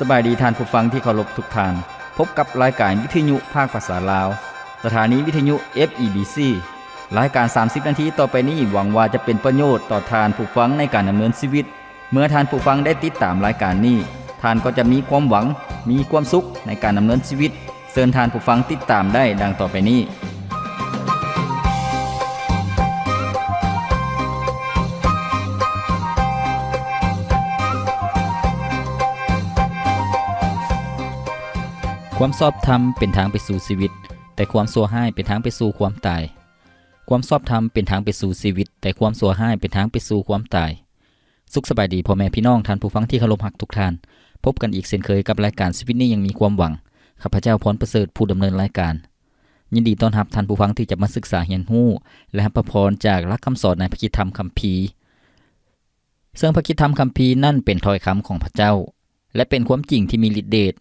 ສະບາຍດີທ່ານຜູ້ຟັງທີ່ເຄົາລົບທຸກທ່ານ. ພົບກັບລາຍການວິທະຍຸພາກພາສາລາວ, ສະຖານີວິທະຍຸ ເອັຟ ອີ ບີ ຊີ. ລາຍການສາມສິບນາທີຕໍ່ໄປນີ້ ຫວັງວ່າຈະເປັນປະໂຫຍດຕໍ່ທ່ານຜູ້ຟັງໃນການດຳເນີນຊີວິດ. ເມື່ອທ່ານຜູ້ຟັງໄດ້ຕິດຕາມລາຍການນີ້, ທ່ານກໍຈະມີຄວາມຫວັງ, ມີຄວາມສຸກໃນການດຳເນີນຊີວິດ. ເຊີນທ່ານຜູ້ຟັງຕິດຕາມໄດ້ດັ່ງຕໍ່ໄປນີ້. ຄວາມຊອບທຳເປັນທາງໄປສູ່ຊີວິດ, ແຕ່ຄວາມຊົ່ວຮ້າຍເປັນທາງໄປສູ່ຄວາມຕາຍ. ຄວາມຊອບທຳເປັນທາງໄປສູ່ຊີວິດ, ແຕ່ຄວາມຊົ່ວຮ້າຍເປັນທາງໄປສູ່ຄວາມຕາຍ. ສຸກສະບາຍດີພໍ່ແມ່ພີ່ນ້ອງທ່ານຜູ້ຟັງທີ່ເຄົາລົບຮັກທຸກທ່ານ. ພົບກັນອີກເຊັ່ນເຄີຍກັບລາຍການຊີວິດນີ້ຍັງມີຄວາມຫວັງ. ຂ້າພະເຈົ້າ ພອນປະເສີດ ຜູ້ດຳເນີນລາຍການ. ຍິນດີຕ້ອນຮັບທ່ານຜູ້ຟັງທີ່ຈະມາສຶກສາຮຽນຮູ້ ແລະ ຮັບພະພອນຈາກຫຼັກຄຳສອນໃນພະຄຣິສຕະທຳຄຳພີ. ເຊິ່ງພະຄຣິສຕະທຳຄຳພີນັ້ນເປັນຖ້ອຍຄຳຂອງພະເຈົ້າ ແລະ ເປັນຄວາມຈິງທີ່ມີລິດເດດ.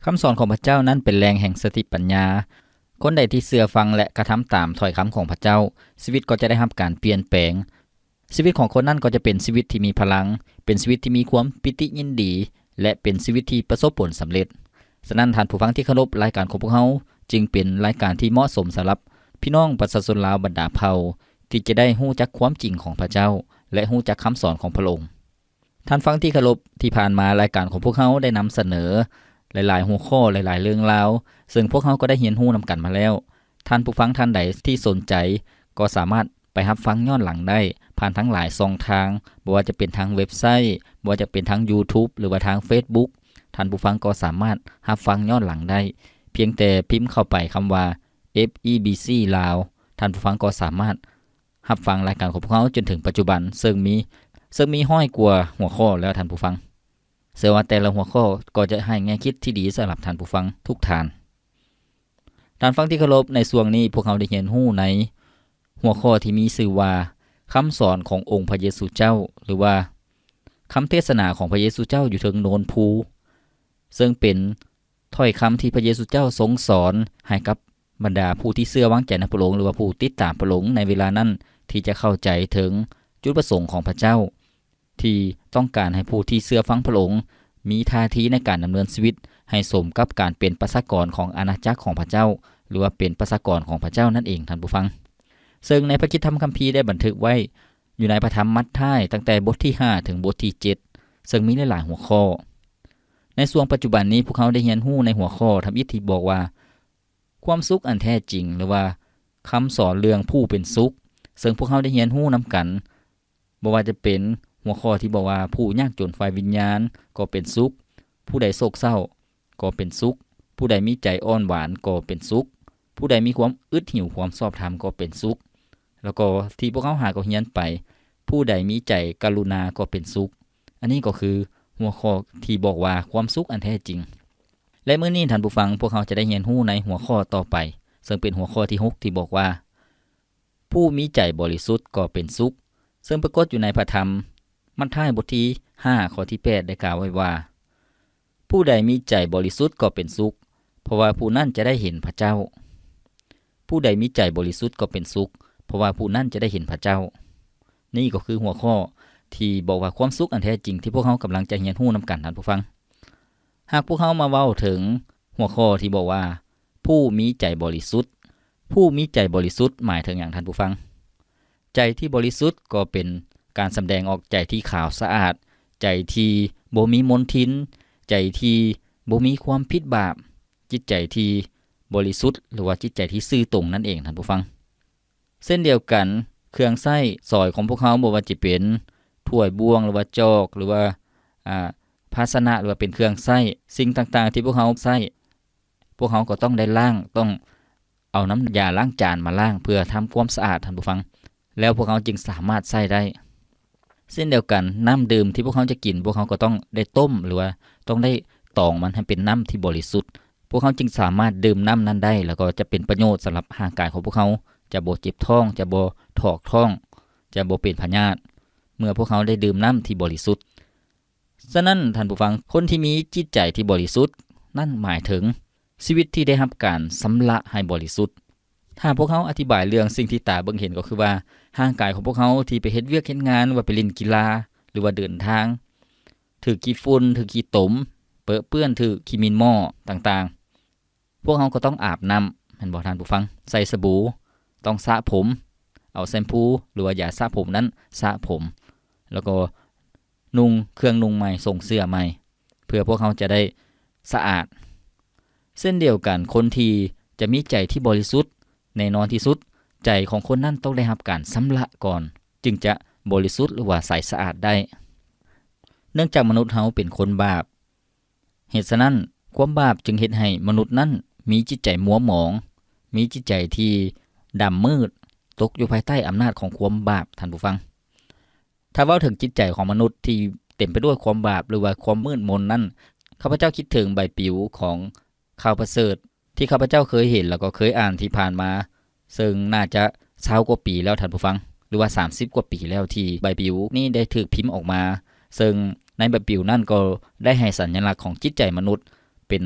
ຄຳສອນຂອງພະເຈົ້ານັ້ນເປັນແຫຼ່ງແຫ່ງສະຕິປັນຍາ. ຄົນໃດທີ່ເຊື່ອຟັງ ແລະ ກະທຳຕາມຖ້ອຍຄຳຂອງພະເຈົ້າ, ຊີວິດກໍຈະໄດ້ຮັບການປ່ຽນແປງ. ຊີວິດຂອງຄົນນັ້ນກໍຈະເປັນຊີວິດທີ່ມີພະລັງ, ເປັນຊີວິດທີ່ມີຄວາມປີຕິຍິນດີ ແລະ ເປັນຊີວິດທີ່ປະສົບຜົນສຳເລັດ. ສະນັ້ນທ່ານຜູ້ຟັງທີ່ເຄົາລົບ, ລາຍການຂອງພວກເຮົາຈຶ່ງເປັນລາຍການທີ່ເໝາະສົມສຳລັບພີ່ນ້ອງປະຊາຊົນລາວບັນດາເຜົ່າ ທີ່ຈະໄດ້ຮູ້ຈັກຄວາມຈິງຂອງພະເຈົ້າ ແລະ ຮູ້ຈັກຄຳສອນຂອງພະອົງ. ທ່ານຟັງທີ່ເຄົາລົບ, ທີ່ຜ່ານມາລາຍການຂອງພວກເຮົາໄດ້ນຳສະເໜີຫຼາຍໆຫົວຂໍ້, ຫຼາຍໆເລື່ອງລາວ, ເຊິ່ງພວກເຮົາກໍໄດ້ຮຽນຮູ້ນຳກັນມາແລ້ວ. ທ່ານຜູ້ຟັງທ່ານໃດທີ່ສົນໃຈກໍສາມາດໄປຮັບຟັງຍ້ອນຫຼັງໄດ້ ຜ່ານທາງຫຼາຍຊ່ອງທາງ, ບໍ່ວ່າຈະເປັນທາງເວັບໄຊ, ບໍ່ວ່າຈະເປັນທາງ YouTube ຫຼືວ່າທາງ Facebook. ທ່ານຜູ້ຟັງກໍສາມາດຮັບຟັງຍ້ອນຫຼັງໄດ້ ພຽງແຕ່ພິມເຂົ້າໄປຄຳວ່າ ເອັຟ ອີ ບີ ຊີ ລາວ. ທ່ານຜູ້ຟັງກໍສາມາດ ຮັບຟັງລາຍການຂອງພວກເຮົາຈົນເຖິງປັດຈຸບັນ ເຊິ່ງມີ ເຊິ່ງມີຮ້ອຍກວ່າຫົວຂໍ້ແລ້ວທ່ານຜູ້ຟັງ. ເຊື່ອວ່າແຕ່ລະຫົວຂໍ້ກໍຈະໃຫ້ແງ່ຄິດທີ່ດີສຳລັບທ່ານຜູ້ຟັງທຸກທ່ານ. ທ່ານຟັງທີ່ເຄົາລົບ, ໃນຊ່ວງນີ້ພວກເຮົາໄດ້ຮຽນຮູ້ໃນຫົວຂໍ້ທີ່ມີຊື່ວ່າ ຄຳສອນຂອງອົງພະເຢຊູເຈົ້າ ຫຼືວ່າ ຄຳເທດສະໜາຂອງພະເຢຊູເຈົ້າຢູ່ເທິງໂນນພູ, ເຊິ່ງເປັນ ຖ້ອຍຄຳທີ່ພະເຢຊູເຈົ້າຊົງສອນໃຫ້ກັບບັນດາຜູ້ທີ່ເຊື່ອວາງໃຈໃນພະອົງ ຫຼືວ່າຜູ້ຕິດຕາມພະອົງໃນເວລານັ້ນ ທີ່ຈະເຂົ້າໃຈເຖິງຈຸດປະສົງຂອງພະເຈົ້າ ທີ່ຕ້ອງການໃຫ້ຜູ້ທີ່ເຊື່ອຟັງພະອົງມີທ່າທີໃນການດຳເນີນຊີວິດໃຫ້ສົມກັບການເປັນປະຊາກອນຂອງອານາຈັກຂອງພະເຈົ້າ ຫຼືວ່າເປັນປະຊາກອນຂອງພະເຈົ້ານັ້ນເອງ, ທ່ານຜູ້ຟັງ. ເຊິ່ງໃນພະຄຣິສຕະທຳຄຳພີໄດ້ບັນທຶກໄວ້ຢູ່ໃນພະທຳມັດທາຍ ຕັ້ງແຕ່ບົດທີຫ້າເຖິງບົດທີເຈັດ ເຊິ່ງມີຫຼາຍໆຫົວຂໍ້. ໃນຊ່ວງປັດຈຸບັນນີ້ ພວກເຮົາໄດ້ຮຽນຮູ້ໃນຫົວຂໍ້ທຳອິດທີ່ບອກວ່າ ຄວາມສຸກອັນແທ້ຈິງ ຫຼືວ່າຄຳສອນເລື່ອງຜູ້ເປັນສຸກ, ເຊິ່ງພວກເຮົາໄດ້ຮຽນຮູ້ນຳກັນ, ບໍ່ວ່າຈະເປັນຫົວຂໍ້ທີ່ບອກວ່າ ຜູ້ຍາກຈົນຝ່າຍວິນຍານກໍເປັນສຸກ, ຜູ້ໃດໂສກເສົ້າກໍເປັນສຸກ, ຜູ້ໃດມີໃຈອ່ອນຫວານກໍເປັນສຸກ, ຜູ້ໃດມີຄວາມອຶດຫິວຄວາມຊອບທຳກໍເປັນສຸກ, ແລ້ວກໍທີ່ພວກເຮົາຫາກໍຮຽນໄປ, ຜູ້ໃດມີໃຈກະລຸນາກໍເປັນສຸກ. ອັນນີ້ກໍຄືຫົວຂໍ້ທີ່ບອກວ່າ ຄວາມສຸກອັນແທ້ຈິງ. ແລະ ມື້ນີ້ທ່ານຜູ້ຟັງ, ພວກເຮົາຈະໄດ້ຮຽນຮູ້ໃນຫົວຂໍ້ຕໍ່ໄປ, ເຊິ່ງເປັນຫົວຂໍ້ທີຫົກ ທີ່ບອກວ່າ ຜູ້ມີໃຈບໍລິສຸດກໍເປັນສຸກ, ເຊິ່ງປາກົດຢູ່ໃນພະທຳມັດທາຍບົດທີຫ້າ ຂໍ້ທີແປດ ໄດ້ກ່າວໄວ້ວ່າ ຜູ້ໃດມີໃຈບໍລິສຸດກໍເປັນສຸກ, ເພາະວ່າຜູ້ນັ້ນຈະໄດ້ເຫັນພະເຈົ້າ. ຜູ້ໃດມີໃຈບໍລິສຸດກໍເປັນສຸກ, ເພາະວ່າຜູ້ນັ້ນຈະໄດ້ເຫັນພະເຈົ້າ. ນີ້ກໍຄືຫົວຂໍ້ທີ່ບອກວ່າຄວາມສຸກອັນແທ້ຈິງທີ່ພວກເຮົາກຳລັງຈະຮຽນຮູ້ນຳກັນ, ທ່ານຜູ້ຟັງ. ຫາກພວກເຮົາມາເວົ້າເຖິງຫົວຂໍ້ທີ່ບອກວ່າ ຜູ້ມີໃຈບໍລິສຸດ. ຜູ້ມີໃຈບໍລິສຸດໝາຍເຖິງຫຍັງ, ທ່ານຜູ້ຟັງ? ໃຈທີ່ບໍລິສຸດກໍເປັນການສຳແດງອອກໃຈທີ່ຂາວສະອາດ, ໃຈທີ່ບໍ່ມີມົນທິນ, ໃຈທີ່ບໍ່ມີຄວາມຜິດບາບ, ຈິດໃຈທີ່ບໍລິສຸດ ຫຼືວ່າຈິດໃຈທີ່ຊື່ຕົງນັ້ນເອງ, ທ່ານຜູ້ຟັງ. ເຊັ່ນດຽວກັນ, ເຄື່ອງໃຊ້ສອຍຂອງພວກເຮົາ, ບໍ່ວ່າຈະເປັນຖ້ວຍບ່ວງ ຫຼືວ່າຈອກ ຫຼືວ່າ ອາ ພາຊະນະ ຫຼືວ່າເປັນເຄື່ອງໃຊ້, ສິ່ງຕ່າງໆທີ່ພວກເຮົາໃຊ້, ພວກເຮົາກໍຕ້ອງໄດ້ລ້າງ, ຕ້ອງເອົານ້ຳຢາລ້າງຈານມາລ້າງເພື່ອທຳຄວາມສະອາດ, ທ່ານຜູ້ຟັງ, ແລ້ວພວກເຮົາຈຶ່ງສາມາດໃຊ້ໄດ້. ເຊັ່ນດຽວກັນ, ນ້ຳດື່ມທີ່ພວກເຮົາຈະກິນ, ພວກເຮົາກໍຕ້ອງໄດ້ຕົ້ມ ຫຼືວ່າຕ້ອງໄດ້ຕອງມັນໃຫ້ເປັນນ້ຳທີ່ບໍລິສຸດ, ພວກເຮົາຈຶ່ງສາມາດດື່ມນ້ຳນັ້ນໄດ້ ແລ້ວກໍຈະເປັນປະໂຫຍດສຳລັບຮ່າງກາຍຂອງພວກເຮົາ, ຈະບໍ່ເຈັບທ້ອງ, ຈະບໍ່ຖອກທ້ອງ, ຈະບໍ່ເປັນພະຍາດ ເມື່ອພວກເຮົາໄດ້ດື່ມນ້ຳທີ່ບໍລິສຸດ. ສະນັ້ນ, ທ່ານຜູ້ຟັງ, ຄົນທີ່ມີຈິດໃຈທີ່ບໍລິສຸດນັ້ນໝາຍເຖິງຊີວິດທີ່ໄດ້ຮັບການຊຳລະໃຫ້ບໍລິສຸດ. ຖ້າພວກເຮົາອະທິບາຍເລື່ອງສິ່ງທີ່ຕາເບິ່ງເຫັນ, ກໍຄືວ່າຮ່າງກາຍຂອງພວກເຮົາທີ່ໄປເຮັດວຽກເຮັດງານ, ຫຼືວ່າໄປຫຼິ້ນກິລາ, ຫຼືວ່າເດີນທາງ, ຖືກຂີ້ຝຸ່ນ, ຖືກຂີ້ຕົມ, ເປິເປື້ອນ ຖືກຂີ້ໝິ່ນໝໍ້ຕ່າງໆ. ພວກເຮົາກໍຕ້ອງອາບນ້ຳ ແມ່ນບໍ່ທ່ານຜູ້ຟັງ? ໃສ່ສະບູ, ຕ້ອງສະຜົມ, ເອົາແຊມພູ ຫຼືວ່າຢາສະຜົມນັ້ນສະຜົມ, ແລ້ວກໍນຸ່ງເຄື່ອງນຸ່ງໃໝ່, ສົງເສື້ອໃໝ່, ເພື່ອພວກເຮົາຈະໄດ້ສະອາດ. ເຊັ່ນດຽວກັນ, ຄົນທີ່ຈະມີໃຈທີ່ບໍລິສຸດ, ແນ່ນອນທີ່ສຸດ, ໃຈຂອງຄົນນັ້ນຕ້ອງໄດ້ຮັບການຊຳລະກ່ອນ, ຈຶ່ງຈະບໍລິສຸດ ຫຼືວ່າໃສສະອາດໄດ້. ເນື່ອງຈາກມະນຸດເຮົາເປັນຄົນບາບ, ເຫດສະນັ້ນ, ຄວາມບາບຈຶ່ງເຮັດໃຫ້ມະນຸດນັ້ນມີຈິດໃຈມົວໝອງ, ມີຈິດໃຈທີ່ດຳມືດ, ຕົກຢູ່ພາຍໃຕ້ອຳນາດຂອງຄວາມບາບ, ທ່ານຜູ້ຟັງ. ຖ້າເວົ້າເຖິງຈິດໃຈຂອງມະນຸດທີ່ເຕັມໄປດ້ວຍຄວາມບາບ ຫຼືວ່າຄວາມມືດມົນນັ້ນ, ຂ້າພະເຈົ້າຄິດເຖິງໃບປິວຂອງຂ່າວປະເສີດ ທີ່ຂ້າພະເຈົ້າເຄີຍເຫັນ ແລ້ວກໍເຄີຍອ່ານທີ່ຜ່ານມາ, ເຊິ່ງໜ້າຈະຊາວກວ່າປີແລ້ວ, ທ່ານຜູ້ຟັງ, ຫຼືວ່າສາມສິບກວ່າປີແລ້ວ ທີ່ໃບປິວນີ້ໄດ້ຖືກພິມອອກມາ, ເຊິ່ງໃນໃບປິວນັ້ນກໍໄດ້ໃຫ້ສັນຍະລັກຂອງຈິດໃຈມະນຸດເປັນ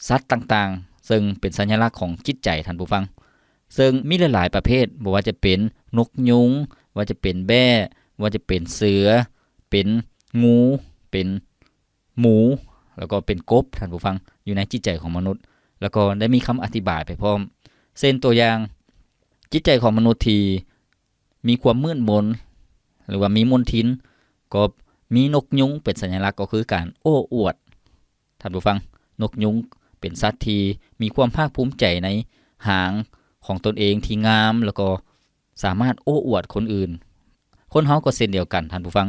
ສັດຕ່າງໆ, ເຊິ່ງເປັນສັນຍະລັກຂອງຈິດໃຈ, ທ່ານຜູ້ຟັງ, ເຊິ່ງມີຫຼາຍໆປະເພດ, ບໍ່ວ່າຈະເປັນນົກຍຸງ, ວ່າຈະເປັນແບ້, ວ່າຈະເປັນເສືອ, ເປັນງູ, ເປັນ ໝູ ແລ້ວກໍເປັນກົບ, ທ່ານຜູ້ຟັງ, ຢູ່ໃນຈິດໃຈຂອງມະນຸດ, ແລ້ວກໍໄດ້ມີຄຳອະທິບາຍໄປພ້ອມ. ເຊັ່ນຕົວຢ່າງ, ຈິດໃຈຂອງມະນຸດທີ່ມີຄວາມມືດມົນ ຫຼືວ່າມີມົນທິນ, ກໍມີນົກຍຸງເປັນສັນຍະລັກ, ກໍຄືການໂອ້ອວດ, ທ່ານຜູ້ຟັງ. ນົກຍຸງເປັນສັດທີ່ມີຄວາມພາກພູມໃຈໃນຫາງຂອງຕົນເອງທີ່ງາມ, ແລ້ວກໍ ສາມາດໂອ້ອວດຄົນອື່ນ. ຄົນເຮົາກໍເຊັ່ນດຽວກັນ, ທ່ານຜູ້ຟັງ,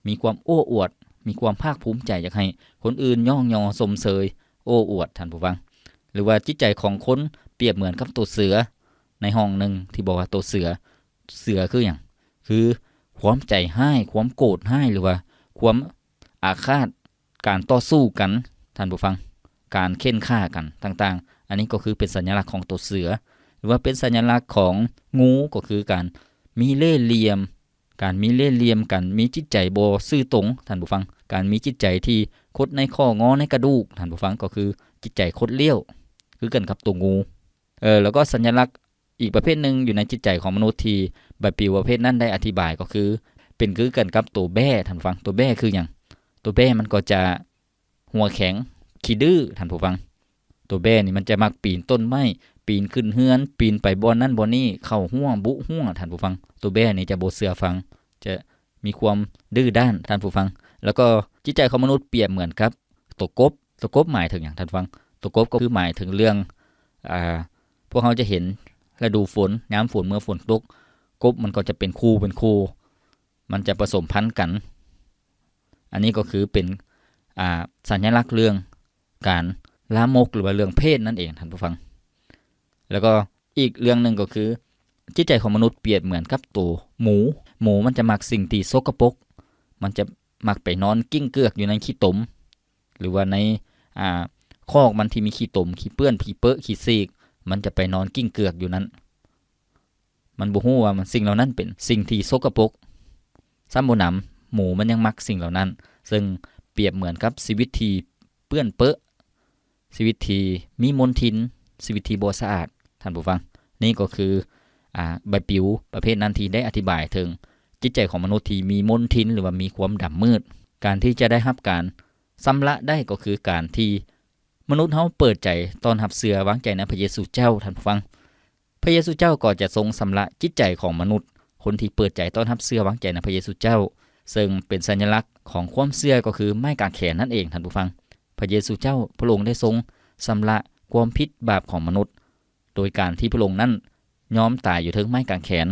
ມີຄວາມໂອ້ອວດ, ມີຄວາມພາກພູມໃຈ ຢາກໃຫ້ຄົນອື່ນຍ້ອງຍໍຊົມເຊີຍ, ໂອ້ອວດ, ທ່ານຜູ້ຟັງ. ຫຼືວ່າຈິດໃຈຂອງຄົນປຽບເໝືອນກັບໂຕເສືອໃນຫ້ອງໜຶ່ງ ທີ່ບອກວ່າໂຕເສືອ. ເສືອຄືຫຍັງ? ຄືຄວາມໃຈຮ້າຍ, ຄວາມໂກດຮ້າຍ, ຫຼືວ່າຄວາມອາຄາດ ການຕໍ່ສູ້ກັນ, ທ່ານຜູ້ຟັງ, ການເຂັ່ນຂ້າກັນຕ່າງໆ, ອັນນີ້ກໍຄືເປັນສັນຍະລັກຂອງຕົວເສືອ, ຫຼືວ່າເປັນສັນຍະລັກຂອງງູ, ກໍຄືການມີເລ່ຫຼ່ຽມ, ການມີເລ່ຫຼ່ຽມ, ການມີຈິດໃຈບໍ່ຊື່ຕົງ, ທ່ານຜູ້ຟັງ, ການມີຈິດໃຈທີ່ຄົດໃນຂໍ້ງໍໃນກະດູກ, ທ່ານຜູ້ຟັງ, ກໍຄືຈິດໃຈຄົດລ້ຽວ, ຄືກັນກັບຕົວງູ. ເອີ ແລ້ວກໍສັນຍະລັກ ອີກປະເພດໜຶ່ງຢູ່ໃນຈິດໃຈຂອງມະນຸດທີ່ໃບປິວປະເພດນັ້ນໄດ້ອະທິບາຍກໍຄື ເປັນຄືກັນກັບໂຕແບ້, ທ່ານຜູ້ຟັງ. ໂຕແບ້ຄືຫຍັງ? ໂຕແບ້ມັນກໍຈະຫົວແຂງ, ຂີ້ດື້, ທ່ານຜູ້ຟັງ. ໂຕແບ້ນີ້ມັນຈະມັກປີນຕົ້ນໄມ້, ປີນຂຶ້ນເຮືອນ, ປີນໄປບ່ອນນັ້ນບ່ອນນີ້, ເຂົ້າຮົ້ວ, ບຸຮົ້ວ, ທ່ານຜູ້ຟັງ. ໂຕແບ້ນີ້ຈະບໍ່ເຊື່ອຟັງ, ຈະມີຄວາມດື້ດ້ານ, ທ່ານຜູ້ຟັງ. ແລ້ວກໍຈິດໃຈຂອງມະນຸດປຽບເໝືອນກັບໂຕກົບ. ໂຕກົບໝາຍເຖິງຫຍັງ, ທ່ານຜູ້ຟັງ? ໂຕກົບກໍຄືໝາຍເຖິງເລື່ອງ, ອ່າ, ພວກເຮົາຈະເຫັນລະດູຝົນ, ຍາມຝົນ, ເມື່ອຝົນຕົກ, ກົບມັນກໍຈະເປັນຄູ່ເປັນຄູ່, ມັນຈະປະສົມພັນກັນ. ອັນນີ້ກໍຄືເປັນ, ອ່າ, ສັນຍະລັກເລື່ອງການລາມົກ ຫຼືວ່າເລື່ອງເພດນັ້ນເອງ, ທ່ານຜູ້ຟັງ. ແລ້ວກໍອີກເລື່ອງໜຶ່ງກໍຄື ຈິດໃຈຂອງມະນຸດປຽບເໝືອນກັບໂຕໝູ. ໝູມັນຈະມັກສິ່ງທີ່ສົກກະປົກ, ມັນຈະມັກໄປນອນກິ້ງເກືອກຢູ່ໃນຂີ້ຕົມ ຫຼືວ່າໃນ, ອ່າ, ຄອກມັນທີ່ມີຂີ້ຕົມ, ຂີ້ເປື້ອນ, ຂີ້ເປິ, ຂີ້ສີກ, ມັນຈະໄປນອນກິ້ງເກືອກຢູ່ນັ້ນ. ມັນບໍ່ຮູ້ວ່າມັນ, ສິ່ງເຫຼົ່ານັ້ນເປັນສິ່ງທີ່ສົກກະປົກ. ຊ້ຳບໍ່ໜຳ, ໝູມັນຍັງມັກສິ່ງເຫຼົ່ານັ້ນ, ເຊິ່ງປຽບເໝືອນກັບຊີວິດທີ່ເປື້ອນເປິ, ຊີວິດທີ່ມີມົນທິນ, ຊີວິດທີ່ບໍ່ສະອາດ, ທ່ານຜູ້ຟັງ. ນີ້ກໍຄື, ອ່າ, ໃບປິວປະເພດນັ້ນທີ່ໄດ້ອະທິບາຍເຖິງຈິດໃຈຂອງມະນຸດທີ່ມີມົນທິນ ຫຼືວ່າມີຄວາມດຳມືດ. ການທີ່ຈະໄດ້ຮັບການຊຳລະໄດ້ກໍຄືການທີ່ມະນຸດເຮົາເປີດໃຈຕ້ອນຮັບເຊື່ອວາງໃຈໃນພະເຢຊູເຈົ້າ, ທ່ານຜູ້ຟັງ. ພະເຢຊູເຈົ້າກໍຈະຊົງຊຳລະຈິດໃຈຂອງມະນຸດ, ຄົນທີ່ເປີດໃຈຕ້ອນຮັບເຊື່ອວາງໃຈໃນພະເຢຊູເຈົ້າ, ເຊິ່ງເປັນສັນຍະລັກຂອງຄວາມເຊື່ອກໍຄືໄມ້ກາງແຂນນັ້ນເອງ, ທ່ານຜູ້ຟັງ. ພະເຢຊູເຈົ້າ, ພະອົງໄດ້ຊົງຊຳລະຄວາມຜິດບາບຂອງມະນຸດ ໂດຍການທີ່ພະອົງນັ້ນຍອມຕາຍຢູ່ເທິງໄມ້ກາງແຂນ.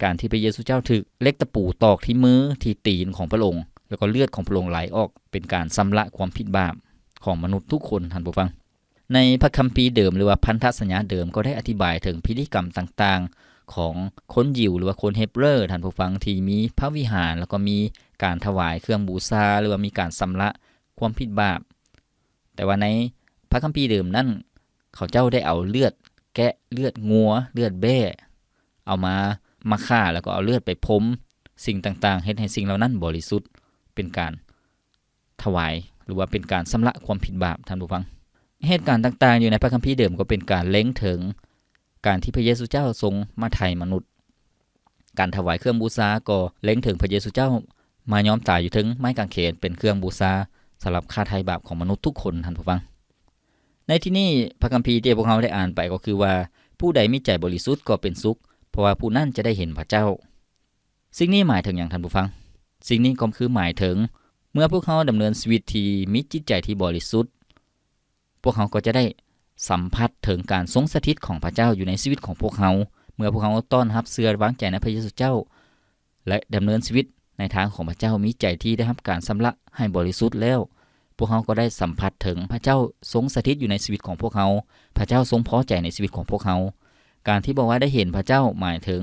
ການທີ່ພະເຢຊູເຈົ້າຖືກເຫຼັກຕະປູຕອກທີ່ມື, ທີ່ຕີນຂອງພະອົງ, ແລ້ວກໍເລືອດຂອງພະອົງໄຫຼອອກ, ເປັນການຊຳລະຄວາມຜິດບາບຂອງມະນຸດທຸກຄົນ, ທ່ານຜູ້ຟັງ. ໃນພະຄຳພີເດີມ ຫຼືວ່າພັນທະສັນຍາເດີມ ກໍໄດ້ອະທິບາຍເຖິງພິທີກຳຕ່າງໆຂອງຄົນຢິວ ຫຼືວ່າຄົນເຮັບເຣີ ທ່ານຜູ້ຟັງ, ທີ່ມີພະວິຫານ ແລ້ວກໍມີການຖວາຍເຄື່ອງບູຊາ ຫຼືວ່າມີການຊຳລະຄວາມຜິດບາບ. ແຕ່ວ່າໃນພະຄຳພີເດີມນັ້ນ ເຂົາເຈົ້າໄດ້ເອົາເລືອດແກະ, ເລືອດງົວ, ເລືອດແບ້ ເອົາມາ, ມາຂ້າ ແລ້ວກໍເອົາເລືອດໄປພົມສິ່ງຕ່າງໆ, ເຮັດໃຫ້ສິ່ງເຫຼົ່ານັ້ນບໍລິສຸດ, ເປັນການ ຖວາຍ ຫຼືວ່າເປັນການຊຳລະຄວາມຜິດບາບ, ທ່ານຜູ້ຟັງ. ເຫດການຕ່າງໆຢູ່ໃນພະຄຳພີເດີມກໍເປັນການເລັງເຖິງການທີ່ພະເຢຊູເຈົ້າຊົງມາໄຖ່ມະນຸດ. ການຖວາຍເຄື່ອງບູຊາກໍເລັງເຖິງພະເຢຊູເຈົ້າມາຍອມຕາຍຢູ່ເທິງໄມ້ກາງເຂນເປັນເຄື່ອງບູຊາ, ສຳລັບຄ່າໄຖ່ບາບຂອງມະນຸດທຸກຄົນ, ທ່ານຜູ້ຟັງ. ໃນທີ່ນີ້ ພະຄຳພີທີ່ພວກເຮົາໄດ້ອ່ານໄປກໍຄືວ່າ, ຜູ້ໃດມີໃຈບໍລິສຸດກໍເປັນສຸກ, ເພາະວ່າຜູ້ນັ້ນຈະໄດ້ເຫັນພະເຈົ້າ. ສິ່ງນີ້ໝາຍເຖິງຫຍັງ, ທ່ານຜູ້ຟັງ? ສິ່ງນີ້ກໍຄືໝາຍເຖິງ ເມື່ອພວກເຮົາດຳເນີນຊີວິດທີ່ມີຈິດໃຈທີ່ບໍລິສຸດ, ພວກເຮົາກໍຈະໄດ້ສຳຜັດເຖິງການຊົງສະຖິດຂອງພະເຈົ້າຢູ່ໃນຊີວິດຂອງພວກເຮົາ. ເມື່ອພວກເຮົາຕ້ອນຮັບເຊື່ອວາງໃຈໃນພະເຢຊູເຈົ້າ ແລະ ດຳເນີນຊີວິດໃນທາງຂອງພະເຈົ້າ, ມີໃຈທີ່ໄດ້ຮັບການຊຳລະໃຫ້ບໍລິສຸດແລ້ວ, ພວກເຮົາກໍໄດ້ສຳຜັດເຖິງພະເຈົ້າຊົງສະຖິດຢູ່ໃນຊີວິດຂອງພວກເຮົາ, ພະເຈົ້າຊົງພໍໃຈໃນຊີວິດຂອງພວກເຮົາ. ການທີ່ບອກວ່າໄດ້ເຫັນພະເຈົ້າ ໝາຍເຖິງ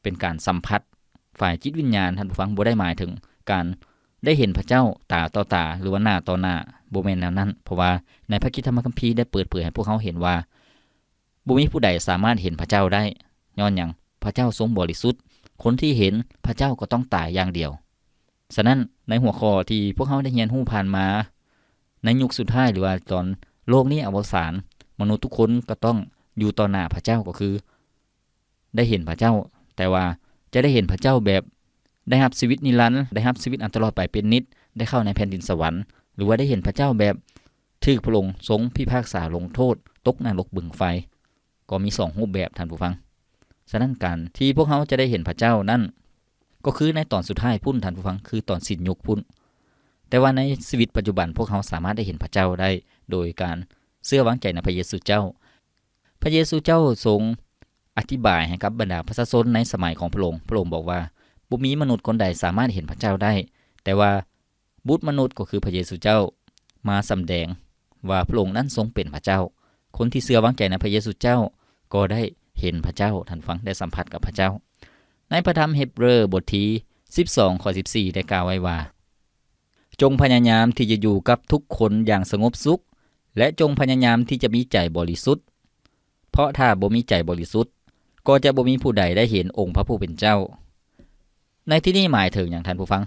ເປັນການສຳຜັດຝ່າຍຈິດວິນຍານ, ທ່ານຜູ້ຟັງ, ບໍ່ໄດ້ໝາຍເຖິງການໄດ້ເຫັນພະເຈົ້າຕາຕໍ່ຕາ ຫຼືວ່າໜ້າຕໍ່ໜ້າ, ບໍ່ແມ່ນແນວນັ້ນ, ເພາະວ່າໃນພະຄຣິສຕະທຳມະຄຳພີໄດ້ເປີດເຜີຍໃຫ້ພວກເຮົາເຫັນວ່າ ບໍ່ມີຜູ້ໃດສາມາດເຫັນພະເຈົ້າໄດ້. ຍ້ອນຫຍັງ? ພະເຈົ້າຊົງບໍລິສຸດ, ຄົນທີ່ເຫັນພະເຈົ້າກໍຕ້ອງຕາຍຢ່າງດຽວ. ສະນັ້ນ, ໃນຫົວຂໍ້ທີ່ພວກເຮົາໄດ້ຮຽນຮູ້ຜ່ານມາ, ໃນຍຸກສຸດທ້າຍ ຫຼືວ່າຕອນໂລກນີ້ອະວະສານ, ມະນຸດທຸກຄົນກໍຕ້ອງຢູ່ຕໍ່ໜ້າພະເຈົ້າ, ກໍຄື ໄດ້ເຫັນພະເຈົ້າ, ແຕ່ວ່າຈະໄດ້ເຫັນພະເຈົ້າແບບໄດ້ຮັບຊີວິດນິລັນ, ໄດ້ຮັບຊີວິດອັນຕະຫຼອດໄປເປັນນິດ, ໄດ້ເຂົ້າໃນແຜ່ນດິນສະຫວັນ, ຫຼືວ່າໄດ້ເຫັນພະເຈົ້າແບບຖືກພະອົງຊົງພິພາກສາລົງໂທດ, ຕົກນະລົກບຶງໄຟ, ກໍມີສອງຮູບແບບ, ທ່ານຜູ້ຟັງ. ສະນັ້ນ, ການທີ່ພວກເຮົາຈະໄດ້ເຫັນພະເຈົ້ານັ້ນ, ກໍຄືໃນຕອນສຸດທ້າຍພຸ້ນ, ທ່ານຜູ້ຟັງ, ຄືຕອນສິ້ນຍຸກພຸ້ນ. ແຕ່ວ່າໃນຊີວິດປັດຈຸບັນ, ພວກເຮົາສາມາດໄດ້ເຫັນພະເຈົ້າໄດ້ ໂດຍການເຊື່ອວາງໃຈໃນພະເຢຊູເຈົ້າ. ພະເຢຊູເຈົ້າຊົງອະທິບາຍໃຫ້ກັບບັນດາປະຊາຊົນໃນສະໄໝຂອງພະອົງ. ພະອົງບອກວ່າ, ບໍ່ມີມະນຸດຄົນໃດສາມາດເຫັນພະເຈົ້າໄດ້, ແຕ່ວ່າບຸດມະນຸດກໍຄືພະເຢຊູເຈົ້າມາສຳແດງວ່າພະອົງນັ້ນຊົງເປັນພະເຈົ້າ. ຄົນທີ່ເຊື່ອວາງໃຈໃນພະເຢຊູເຈົ້າກໍໄດ້ເຫັນພະເຈົ້າ, ທ່ານຟັງ, ໄດ້ສຳຜັດກັບພະເຈົ້າ. ໃນພະທຳເຮັບເຣີບົດທີສິບສອງ ຂໍ້ສິບສີ່ ໄດ້ກ່າວໄວ້ວ່າ, ຈົ່ງພະຍາຍາມທີ່ຈະຢູ່ກັບທຸກຄົນຢ່າງສະຫງົບສຸກ ແລະ ຈົ່ງພະຍາຍາມທີ່ຈະມີໃຈບໍລິສຸດ, ເພາະຖ້າບໍ່ມີໃຈບໍລິສຸດ, ກໍຈະບໍ່ມີຜູ້ໃດໄດ້ເຫັນອົງພະຜູ້ເປັນເຈົ້າ. ໃນທີ່ນີ້ໝາຍເຖິງຫຍັງ, ທ່ານຜູ້ຟັງ?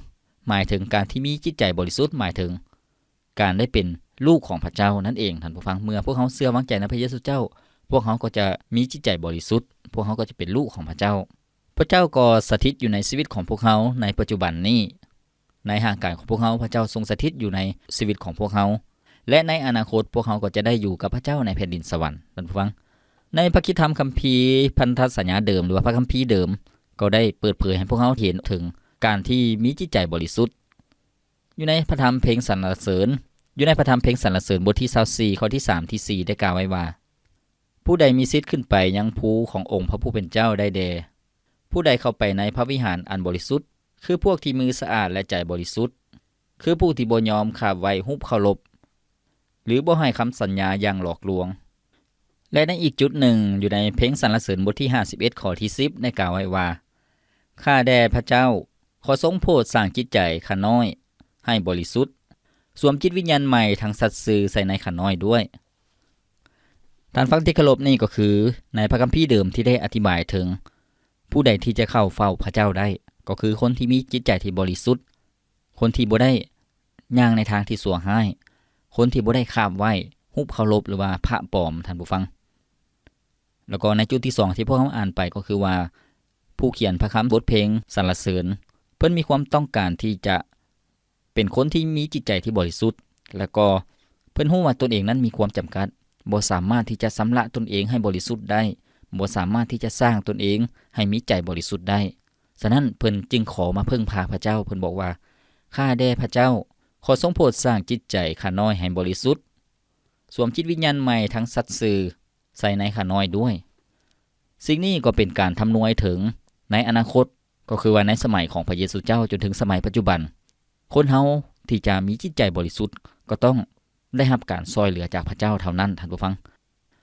ໝາຍເຖິງການທີ່ມີຈິດໃຈບໍລິສຸດ, ໝາຍເຖິງການໄດ້ເປັນລູກຂອງພະເຈົ້ານັ້ນເອງ, ທ່ານຜູ້ຟັງ. ເມື່ອພວກເຮົາເຊື່ອວາງໃຈໃນພະເຢຊູເຈົ້າ, ພວກເຮົາກໍຈະມີຈິດໃຈບໍລິສຸດ, ພວກເຮົາກໍຈະເປັນລູກຂອງພະເຈົ້າ. ພະເຈົ້າກໍສະຖິດຢູ່ໃນຊີວິດຂອງພວກເຮົາໃນປັດຈຸບັນນີ້. ໃນຮ່າງກາຍຂອງພວກເຮົາ, ພະເຈົ້າຊົງສະຖິດຢູ່ໃນຊີວິດຂອງພວກເຮົາ ແລະ ໃນອະນາຄົດພວກເຮົາກໍຈະໄດ້ຢູ່ກັບພະເຈົ້າໃນແຜ່ນດິນສະຫວັນ. ທ່ານຜູ້ຟັງ, ໃນພະຄຣິສຕະທຳຄຳພີພັນທະສັນຍາເດີມ ຫຼືວ່າພະຄຳພີເດີມ ກໍໄດ້ເປີດເຜີຍໃຫ້ພວກເຮົາເຫັນເຖິງການທີ່ມີຈິດໃຈບໍລິສຸດ. ຢູ່ໃນພະທຳເພງສັນລະເສີນ, ຢູ່ໃນພະທຳເພງສັນລະເສີນບົດທີຊາວສີ່ ຂໍ້ທີສາມ ທີສີ່ ໄດ້ກ່າວໄວ້ວ່າ, ຜູ້ໃດມີສິດຂຶ້ນໄປຍັງພູຂອງອົງພະຜູ້ເປັນເຈົ້າໄດ້ແດ່? ຜູ້ໃດເຂົ້າໄປໃນພະວິຫານອັນບໍລິສຸດ? ຄືພວກທີ່ມືສະອາດ ແລະ ໃຈບໍລິສຸດ, ຄືຜູ້ທີ່ບໍ່ຍອມຄາບໄຫວ້ຮູບເຄົາລົບ ຫຼື ບໍ່ໃຫ້ຄຳສັນຍາຢ່າງຫຼອກລວງ. ແລະ ໃນອີກຈຸດໜຶ່ງ, ຢູ່ໃນເພງສັນລະເສີນບົດທີຫ້າສິບເອັດ ຂໍ້ທີສິບ ໄດ້ກ່າວໄວ້ວ່າ, ຂ້າແດ່ພະເຈົ້າ, ຂໍຊົງໂຜດສ້າງຈິດໃຈຂ້ານ້ອຍໃຫ້ບໍລິສຸດ, ສວມຈິດວິນຍານໃໝ່ທັງສັດຊື່ໃສ່ໃນຂ້ານ້ອຍດ້ວຍ. ທ່ານຟັງທີ່ເຄົາລົບ, ນີ້ກໍຄືໃນພະຄຳພີເດີມທີ່ໄດ້ອະທິບາຍເຖິງ ຜູ້ໃດທີ່ຈະເຂົ້າເຝົ້າພະເຈົ້າໄດ້, ກໍຄືຄົນທີ່ມີຈິດໃຈທີ່ບໍລິສຸດ, ຄົນທີ່ບໍ່ໄດ້ຍ່າງໃນທາງທີ່ຊົ່ວຮ້າຍ, ຄົນທີ່ບໍ່ໄດ້ຄາບໄຫວ້ຮູບເຄົາລົບ ຫຼືວ່າພະປອມ, ທ່ານຜູ້ຟັງ. ແລ້ວກໍໃນຈຸດທີສອງທີ່ພວກເຮົາອ່ານໄປ ກໍຄືວ່າ ຜູ້ຂຽນພະຄຳບົດເພງສັນລະເສີນ, ເພິ່ນມີຄວາມຕ້ອງການທີ່ຈະ ເປັນຄົນທີ່ມີຈິດໃຈທີ່ບໍລິສຸດ, ແລ້ວກໍເພິ່ນຮູ້ວ່າຕົນເອງນັ້ນມີຄວາມຈຳກັດ, ບໍ່ສາມາດທີ່ຈະຊຳລະຕົນເອງໃຫ້ບໍລິສຸດໄດ້, ບໍ່ສາມາດທີ່ຈະສ້າງຕົນເອງໃຫ້ມີໃຈບໍລິສຸດໄດ້. ສະນັ້ນເພິ່ນຈຶ່ງຂໍມາເພິ່ງພາພະເຈົ້າ, ເພິ່ນບອກວ່າ, ຂ້າແດ່ພະເຈົ້າ, ຂໍຊົງໂຜດສ້າງຈິດໃຈຂ້ານ້ອຍໃຫ້ບໍລິສຸດ, ສວມຈິດວິນຍານໃໝ່ທັງສັດຊື່ໃສ່ໃນຂ້ານ້ອຍດ້ວຍ. ສິ່ງນີ້ກໍເປັນການທຳນວຍເຖິງໃນອະນາຄົດ, ກໍຄືວ່າໃນສະໄໝຂອງພະເຢຊູເຈົ້າຈົນເຖິງສະໄໝປັດຈຸບັນ, ຄົນເຮົາທີ່ຈະມີຈິດໃຈບໍລິສຸດກໍຕ້ອງໄດ້ຮັບການຊ່ອຍເຫຼືອຈາກພະເຈົ້າເທົ່ານັ້ນ, ທ່ານຜູ້ຟັງ.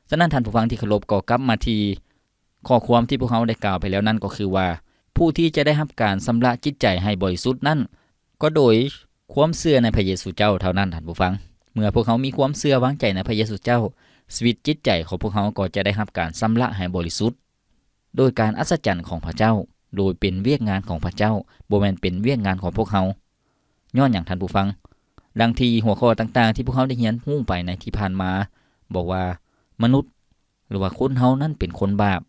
ສະນັ້ນ, ທ່ານຜູ້ຟັງທີ່ເຄົາລົບ, ກໍກັບມາທີ່ຂໍ້ຄວາມທີ່ພວກເຮົາໄດ້ກ່າວໄປແລ້ວນັ້ນ, ກໍຄືວ່າ ຜູ້ທີ່ຈະໄດ້ຮັບການຊຳລະຈິດໃຈໃຫ້ບໍລິສຸດນັ້ນ, ກໍໂດຍຄວາມເຊື່ອໃນພະເຢຊູເຈົ້າເທົ່ານັ້ນ, ທ່ານຜູ້ຟັງ. ເມື່ອພວກເຮົາມີຄວາມເຊື່ອວາງໃຈໃນພະເຢຊູເຈົ້າ, ຊີວິດຈິດໃຈຂອງພວກເຮົາກໍຈະໄດ້ຮັບການຊຳລະໃຫ້ບໍລິສຸດ ໂດຍການອັດສະຈັນຂອງພະເຈົ້າ, ໂດຍເປັນວຽກງານຂອງພະເຈົ້າ, ບໍ່ແມ່ນເປັນວຽກງານຂອງພວກເຮົາ. ຍ້ອນຫຍັງ, ທ່ານຜູ້ຟັງ? ດັ່ງທີ່ຫົວຂໍ້ຕ່າງໆທີ່ພວກເຮົາໄດ້ຮຽນຮູ້ໄປໃນທີ່ຜ່ານມາ ບອກວ່າ ມະນຸດ ຫຼືວ່າຄົນເຮົານັ້ນເປັນຄົນບາບ.